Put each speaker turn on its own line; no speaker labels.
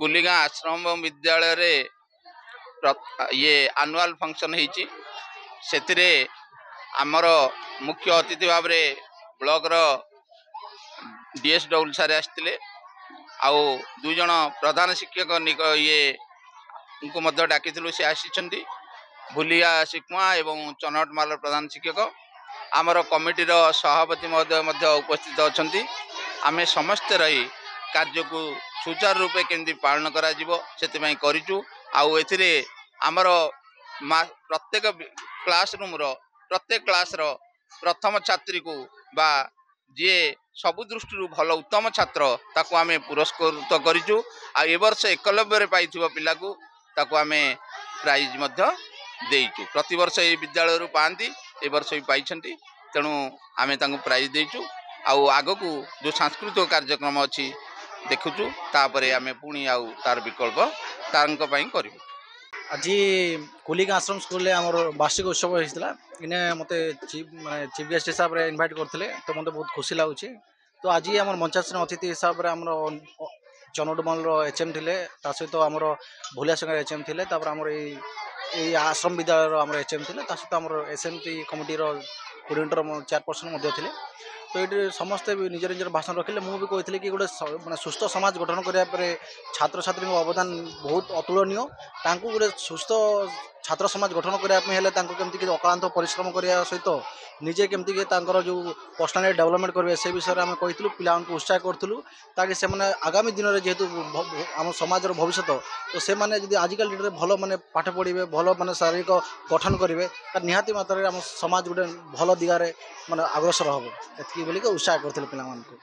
କୁଲିଗାଁ ଆଶ୍ରମ ବିଦ୍ୟାଳୟରେ ଇଏ annual function ହେଇଛି। ସେଥିରେ ଆମର ମୁଖ୍ୟ ଅତିଥି ଭାବରେ ବ୍ଲକର ଡିଏସ୍ ଡବ୍ଲ୍ୟୁ ସାର୍ ଆସିଥିଲେ, ଆଉ 2 ଜଣ ପ୍ରଧାନ ଶିକ୍ଷକ ଇଏଙ୍କୁ ମଧ୍ୟ ଡାକିଥିଲୁ, ସେ ଆସିଛନ୍ତି, ଭୁଲିଆ ଶିକୁଆ ଏବଂ ଚନଟମାଲର ପ୍ରଧାନ ଶିକ୍ଷକ। ଆମର କମିଟିର ସଭାପତି ମହୋଦୟ ମଧ୍ୟ ଉପସ୍ଥିତ ଅଛନ୍ତି। ଆମେ ସମସ୍ତେ ରହି କାର୍ଯ୍ୟକୁ ସୁଚାରୁ ରୂପେ କେମିତି ପାଳନ କରାଯିବ, ସେଥିପାଇଁ କରିଛୁ। ଆଉ ଏଥିରେ ଆମର ପ୍ରତ୍ୟେକ କ୍ଲାସ୍ ରୁମ୍ର, ପ୍ରତ୍ୟେକ କ୍ଲାସ୍ର ପ୍ରଥମ ଛାତ୍ରୀକୁ ବା ଯିଏ ସବୁ ଦୃଷ୍ଟିରୁ ଭଲ ଉତ୍ତମ ଛାତ୍ର, ତାକୁ ଆମେ ପୁରସ୍କୃତ କରିଛୁ। ଆଉ ଏ ବର୍ଷ ଏକଲବ୍ୟରେ ପାଇଥିବା ପିଲାକୁ, ତାକୁ ଆମେ ପ୍ରାଇଜ୍ ମଧ୍ୟ ଦେଇଛୁ। ପ୍ରତିବର୍ଷ ଏଇ ବିଦ୍ୟାଳୟରୁ ପାଆନ୍ତି, ଏ ବର୍ଷ ବି ପାଇଛନ୍ତି, ତେଣୁ ଆମେ ତାଙ୍କୁ ପ୍ରାଇଜ୍ ଦେଇଛୁ। ଆଉ ଆଗକୁ ଯେଉଁ ସାଂସ୍କୃତିକ କାର୍ଯ୍ୟକ୍ରମ ଅଛି ଦେଖୁଛୁ, ତାପରେ ଆମେ ପୁଣି ଆଉ ତାର ବିକଳ୍ପ ତାଙ୍କ ପାଇଁ କରିବୁ।
ଆଜି କୁଲିଗାଁ ଆଶ୍ରମ ସ୍କୁଲରେ ଆମର ବାର୍ଷିକ ଉତ୍ସବ ହେଇଥିଲା। ଇନେ ମୋତେ ଚିଫ୍ ମାନେ ଚିଫ୍ ଗେଷ୍ଟ ହିସାବରେ ଇନଭାଇଟ୍ କରିଥିଲେ, ତ ମୋତେ ବହୁତ ଖୁସି ଲାଗୁଛି। ତ ଆଜି ଆମର ମଞ୍ଚାସୀନ ଅତିଥି ହିସାବରେ ଆମର ଚନଟମାଲର ଏଚ୍ ଏମ୍ ଥିଲେ, ତା ସହିତ ଆମର ଭୁଲିଆ ସଂଘର ଏଚ୍ ଏମ୍ ଥିଲେ, ତାପରେ ଆମର ଏଇ ଆଶ୍ରମ ବିଦ୍ୟାଳୟର ଆମର ଏଚ୍ ଏମ୍ ଥିଲେ, ତା ସହିତ ଆମର ଏସ୍ ଏମ୍ ଟି କମିଟିର କୋଡ଼ିନେଟର ଚେୟାରପର୍ସନ୍ ମଧ୍ୟ ଥିଲେ। ତ ଏଇଠି ସମସ୍ତେ ବି ନିଜ ନିଜର ଭାଷଣ ରଖିଲେ। ମୁଁ ବି କହିଥିଲି କି ଗୋଟେ ମାନେ ସୁସ୍ଥ ସମାଜ ଗଠନ କରିବା ପରେ ଛାତ୍ରଛାତ୍ରୀଙ୍କ ଅବଦାନ ବହୁତ ଅତୁଳନୀୟ। ତାଙ୍କୁ ଗୋଟେ ସୁସ୍ଥ ଛାତ୍ର ସମାଜ ଗଠନ କରିବା ପାଇଁ ହେଲେ ତାଙ୍କୁ କେମିତି ଅକ୍ଳାନ୍ତ ପରିଶ୍ରମ କରିବା ସହିତ ନିଜେ କେମିତି ତାଙ୍କର ଯେଉଁ ପର୍ସନାଲିଟି ଡେଭଲପମେଣ୍ଟ କରିବେ, ସେ ବିଷୟରେ ଆମେ କହିଥିଲୁ। ପିଲାମାନଙ୍କୁ ଉତ୍ସାହ କରୁଥିଲୁ, ତାକି ସେମାନେ ଆଗାମୀ ଦିନରେ ଯେହେତୁ ଆମ ସମାଜର ଭବିଷ୍ୟତ, ତ ସେମାନେ ଯଦି ଆଜିକାଲି ଡେଟ୍ରେ ଭଲ ମାନେ ପାଠ ପଢ଼ିବେ, ଭଲ ମାନେ ଶାରୀରିକ ଗଠନ କରିବେ, ତାହେଲେ ନିହାତି ମାତ୍ରାରେ ଆମ ସମାଜ ଗୋଟେ ଭଲ ଦିଗରେ ମାନେ ଅଗ୍ରସର ହେବ। ଏତିକି ବୋଲିକି ଉତ୍ସାହ କରିଥିଲେ ପିଲାମାନଙ୍କୁ।